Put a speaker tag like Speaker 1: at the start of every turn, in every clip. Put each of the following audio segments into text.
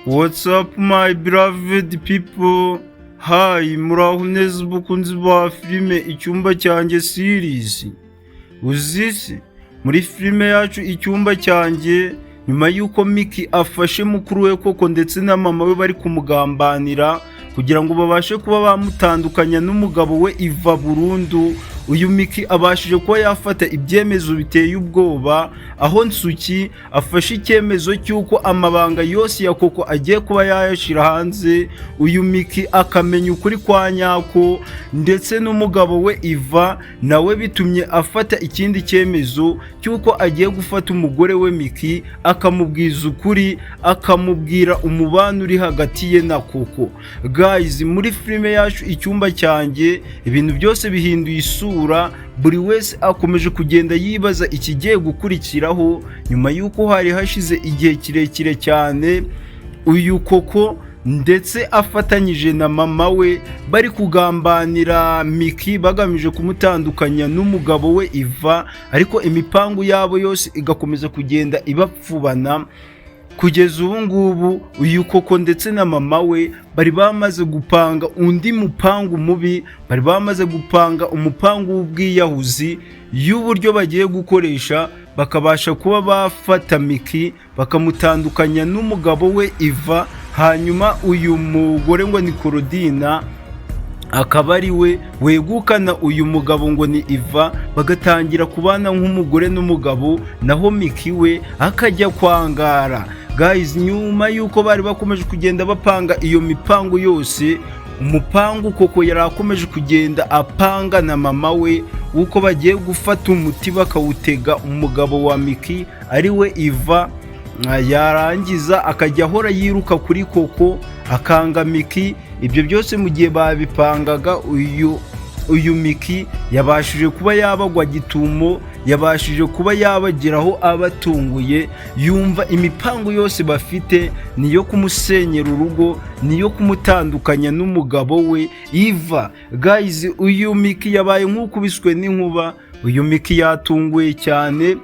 Speaker 1: What's up, my beloved people? Hi, muraho neza bakunzi ba filime Icyumba Cyanjye series. Uzi se, muri filime yacu Icyumba Cyanjye, nyuma y'uko Miki afashe mukuru we koko ndetse na mama we bari kumugambanira kugira ngo babashe kuba bamutandukanya n'umugabo we Iva burundu, uyu Miki abashije kuba yafata ibyemezo biteye ubwoba, aho Nsuki afashe icyemezo cy'uko amabanga yose ya Koko agiye kuba yayashyira hanze, uyu Miki akamenya ukuri kwa nyako, ndetse n'umugabo we Iva nawe bitumye afata ikindi cyemezo cy'uko agiye gufata umugore we Miki, akamubwiza ukuri, akamubwira umubano uri hagati ye na Koko. Guys, muri filime yacu Icyumba Cyanjye, ibintu byose bihinduye isura. Buri wese akomeje kugenda yibaza ikigiye gukurikiraho nyuma y'uko hari hashize igihe kirekire cyane uyu Koko ndetse afatanyije na mama we bari kugambanira Miki bagamije kumutandukanya n'umugabo we Iva, ariko imipangu yabo yose igakomeza kugenda ibapfubana. Kugeza ubu ngubu, uyu Koko ndetse na mama we bari bamaze gupanga undi mupangu mubi, bari bamaze gupanga umupangu w'ubwiyahuzi y'uburyo bagiye gukoresha bakabasha kuba bafata Miki bakamutandukanya n'umugabo we Iva, hanyuma uyu mugore ngo ni Korodina akaba ari we wegukana uyu mugabo ngo ni Iva, bagatangira kubana nk'umugore n'umugabo, naho Miki we akajya kwangara. Guys, nyuma y'uko bari bakomeje kugenda bapanga iyo mipango yose, umupangu Koko yari akomeje kugenda apanga na mama we w'uko bagiye gufata umuti bakawutega umugabo wa Miki ari we Iva, yarangiza akajya ahora yiruka kuri Koko akanga Miki. Ibyo byose mu gihe babipangaga, uyu Miki yabashije kuba yabagwa gitumo, yabashije kuba yabageraho abatunguye, yumva imipango yose bafite niyo kumusenyera urugo, niyo kumutandukanya n'umugabo we Iva. Guys, uyu Miki yabaye nk'ukubiswe n'inkuba. Uyu Miki yatunguye cyane,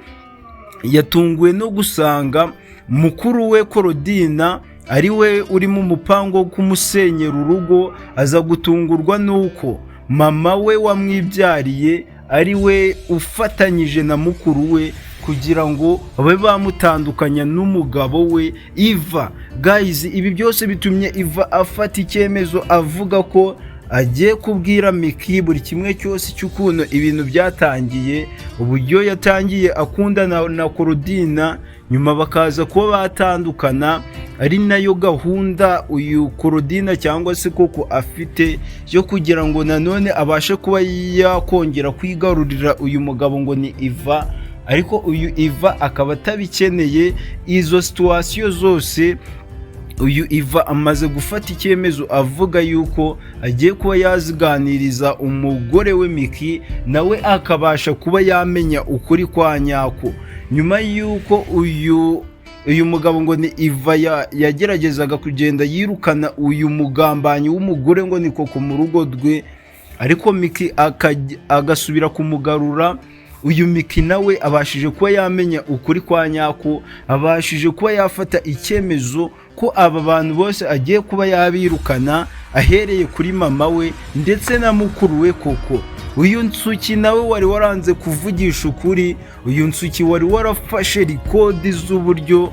Speaker 1: yatunguwe no gusanga mukuru we Korodina ari we uri mu mupango wo kumusenyera urugo, aza gutungurwa n'uko mama we wamwibyariye ari we ufatanyije na mukuru we kugira ngo babe bamutandukanya n'umugabo we Iva. Guys, ibi byose bitumye Iva afata icyemezo avuga ko agiye kubwira Miki buri kimwe cyose cy'ukuntu ibintu byatangiye, uburyo yatangiye akundana na Korodina, nyuma bakaza kuba batandukana, ari nayo gahunda uyu Korodina cyangwa se Koko afite yo kugira ngo nanone abashe kuba yakongera kwigarurira uyu mugabo ngo ni Iva, ariko uyu Iva akaba atabikeneye. Izo situation zose, uyu Iva amaze gufata icyemezo avuga yuko agiye kuba yaziganiriza umugore we Miki, nawe akabasha kuba yamenya ukuri kwa nyako. Nyuma y'uko uyu mugabo ngo ni Iva yageragezaga kugenda yirukana uyu mugambanyi w'umugore ngo ni Koko mu rugo rwe, ariko Miki agasubira kumugarura, uyu Miki nawe abashije kuba yamenya ukuri kwa nyako, abashije kuba yafata icyemezo ko aba bantu bose agiye kuba yabirukana, ahereye kuri mama we ndetse na mukuru we Koko. Uyu Nsuki nawe wari waranze kuvugisha ukuri, uyu Nsuki wari warafashe record z'uburyo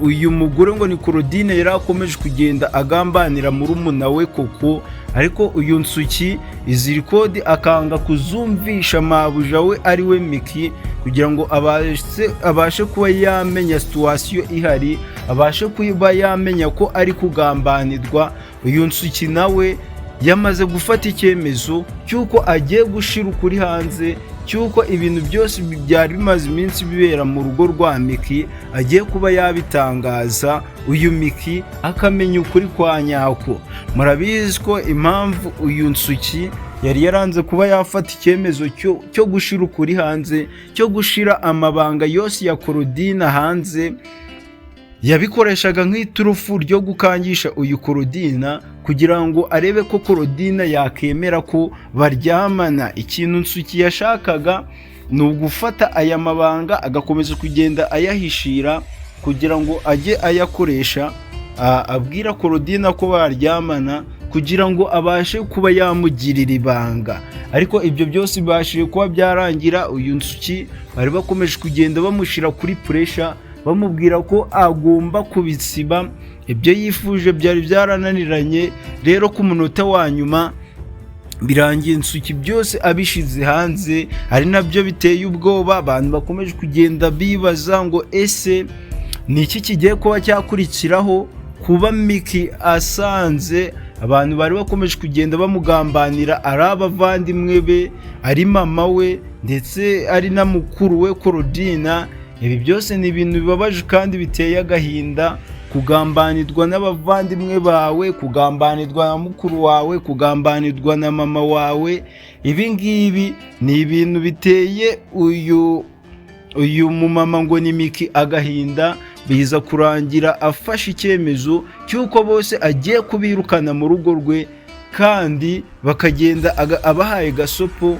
Speaker 1: uyu mugore ngo ni Korodine yari akomeje kugenda agambanira murumuna we Koko, ariko uyu Nsuki izi record akanga kuzumvisha mabuja we ari we Miki, kugira ngo abashe kuba yamenya situation ihari, abashe kuba yamenya ko ari kugambanirwa. Uyu Nsuki nawe yamaze gufata icyemezo cy'uko agiye gushyira ukuri hanze, cy'uko ibintu byose byari bimaze iminsi bibera mu rugo rwa Miki agiye kuba yabitangaza, uyu Miki akamenya ukuri kwa nyako. Murabizi ko impamvu uyu Nsuki yari yaranze kuba yafata icyemezo cyo gushyira ukuri hanze, cyo gushyira amabanga yose ya Korodina hanze, yabikoreshaga nk'iturufu ryo gukangisha uyu Korodina kugira ngo arebe ko Korodina yakemera ko baryamana. Ikintu Nsuki yashakaga ni ugufata aya mabanga agakomeza kugenda ayahishira kugira ngo ajye ayakoresha. abwira Korodina ko baryamana kugira ngo abashe kuba yamugirira ibanga. Ariko ibyo byose bibashije kuba byarangira. Uyu Nsuki bari bakomeje kugenda bamushyira kuri pressure, bamubwira ko agomba kubisiba. Ibyo yifuje byari byarananiranye. Rero ku munota wa nyuma birangiye Nsuki byose abishyize hanze, ari nabyo biteye ubwoba. Abantu bakomeje kugenda bibaza ngo: "Ese ni iki kigiye kuba cyakurikiraho?" Kuba Miki asanze abantu bari bakomeje kugenda bamugambanira ari abavandimwe be, ari mama we, ndetse ari na mukuru we Korodina, ibi byose ni ibintu bibabaje kandi biteye agahinda. Kugambanirwa n'abavandimwe bawe, kugambanirwa na mukuru wawe, kugambanirwa na mama wawe, ibi ngibi ni ibintu biteye uyu mumama ngo ni Miki agahinda. Biza kurangira afashe icyemezo cy'uko bose agiye kubirukana mu rugo rwe, kandi bakagenda abahaye gasopo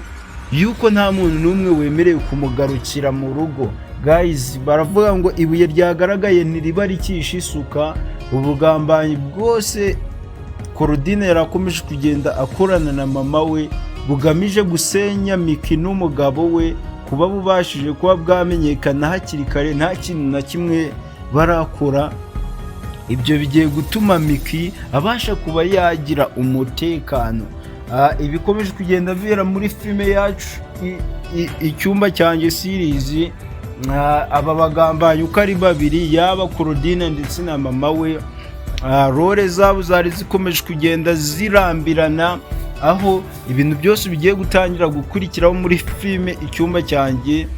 Speaker 1: y'uko nta muntu n'umwe wemerewe kumugarukira mu rugo. Guys, baravuga ngo ibuye ryagaragaye ntiriba rikisha isuka. Ubugambanyi bwose Korodine yarakomeje kugenda akorana na mama we bugamije gusenya Miki n'umugabo we, kuba bubashije kuba bwamenyekana hakiri kare, nta kintu na kimwe barakora, ibyo bigiye gutuma Miki abasha kuba yagira umutekano. Ibikomeje kugenda bibera muri filime yacu Icyumba Cyanjye series, aba bagambanyi uko ari babiri, yaba Korodine ndetse na mama we, role zabo zari zikomeje kugenda zirambirana. Aho ibintu byose bigiye gutangira gukurikiraho muri filime Icyumba Cyanjye,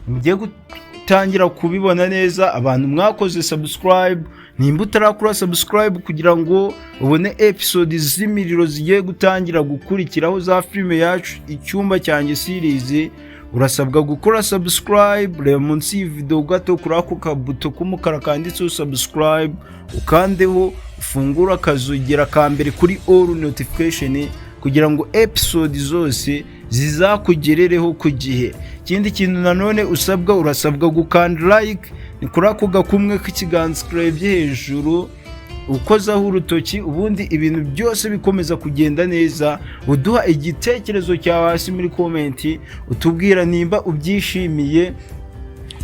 Speaker 1: mugiye gutangira kubibona neza. Abantu mwakoze subscribe, nimba utarakora subscribe kugira ngo ubone episode z'imiriro zigiye gutangira gukurikiraho za filime yacu Icyumba Cyanjye series, urasabwa gukora subscribe. Reba munsi y'iyi video gato kuri ako kabuto k'umukara kanditseho subscribe, ukandeho, ufungure akazogera ka mbere kuri all notification kugira ngo episode zose zizakugerereho ku gihe. Ikindi kintu nanone usabwa, urasabwa gukanda like, ni kuri ako gakumwe k'ikiganza kirebye hejuru ukozaho urutoki, ubundi ibintu byose bikomeza kugenda neza. Uduha igitekerezo cyawe hasi muri comment, utubwira nimba ubyishimiye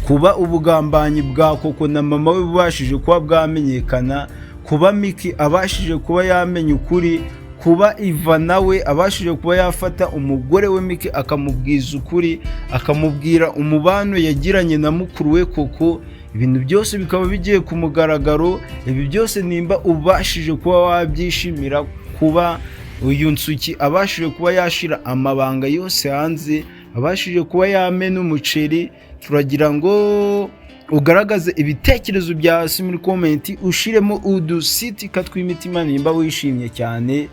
Speaker 1: kuba ubugambanyi bwa Koko na mama we bubashije kuba bwamenyekana, kuba Miki abashije kuba yamenya ukuri, kuba Iva nawe abashije kuba yafata umugore we Miki akamubwiza ukuri, akamubwira umubano yagiranye na mukuru we Koko, ibintu byose bikaba bigiye ku mugaragaro. Ibi byose nimba ubashije kuba wabyishimira, kuba uyu Nsuki abashije kuba yashira amabanga yose hanze, abashije kuba yamena umuceri, turagira ngo ugaragaze ibitekerezo bya hasi muri comment, ushiremo udusitika tw'imitima nimba wishimye cyane,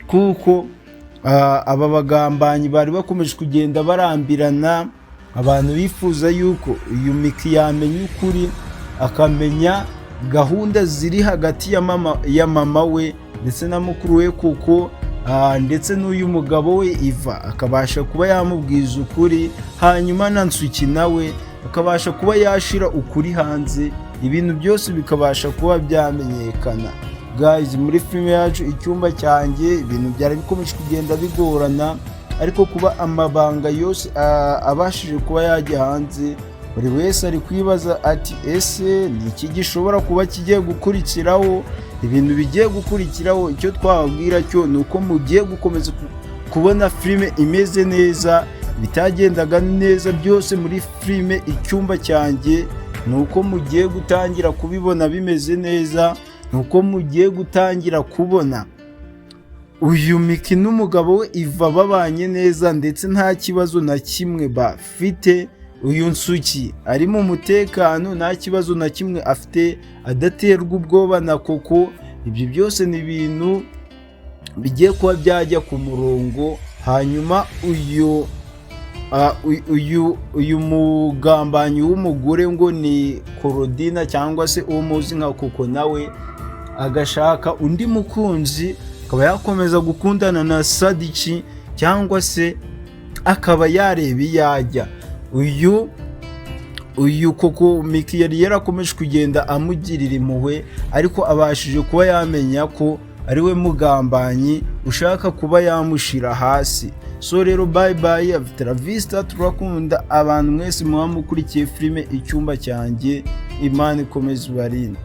Speaker 1: kuko aba bagambanyi bari bakomeje kugenda barambirana. Abantu bifuza yuko uyu Miki yamenya ukuri, akamenya gahunda ziri hagati ya mama we ndetse na mukuru we kuko ndetse n'uyu mugabo we Iva, akabasha kuba yamubwiza ukuri, hanyuma na Nsuki nawe akabasha kuba yashira ukuri hanze, ibintu byose bikabasha kuba byamenyekana. Guys, muri filime yacu Icyumba Cyanjye ibintu byari bikomeje kugenda bigorana, ariko kuba amabanga yose abashije kuba yajya hanze, buri wese ari kwibaza ati: "Ese ni iki gishobora kuba kigiye gukurikiraho?" Ibintu bigiye gukurikiraho, icyo twababwira cyo ni uko mugiye gukomeza kubona filime imeze neza. Bitagendaga neza byose muri filime Icyumba Cyanjye, ni uko mugiye gutangira kubibona bimeze neza, ni uko mugiye gutangira kubona uyu Miki n'umugabo we Iva babanye neza, ndetse nta kibazo na kimwe bafite. Uyu Nsuki ari mu mutekano, nta kibazo na kimwe afite, adaterwa ubwoba na Koko. Ibyo byose ni ibintu bigiye kuba byajya ku murongo. Hanyuma uyu mugambanyi w'umugore ngo ni Korodina cyangwa se uwo muzi nka Koko, nawe agashaka undi mukunzi, akaba yakomeza gukundana na Sadiki cyangwa se akaba yareba iyo ajya. Uyu Uyu koko Miki yari yarakomeje kugenda amugirira impuhwe, ariko abashije kuba yamenya ko ari we mugambanyi ushaka kuba yamushira hasi. So rero, bye bye, hasta vista. Turakunda abantu mwese muba mukurikiye filime Icyumba Cyanjye. Imana ikomeze ibarinde.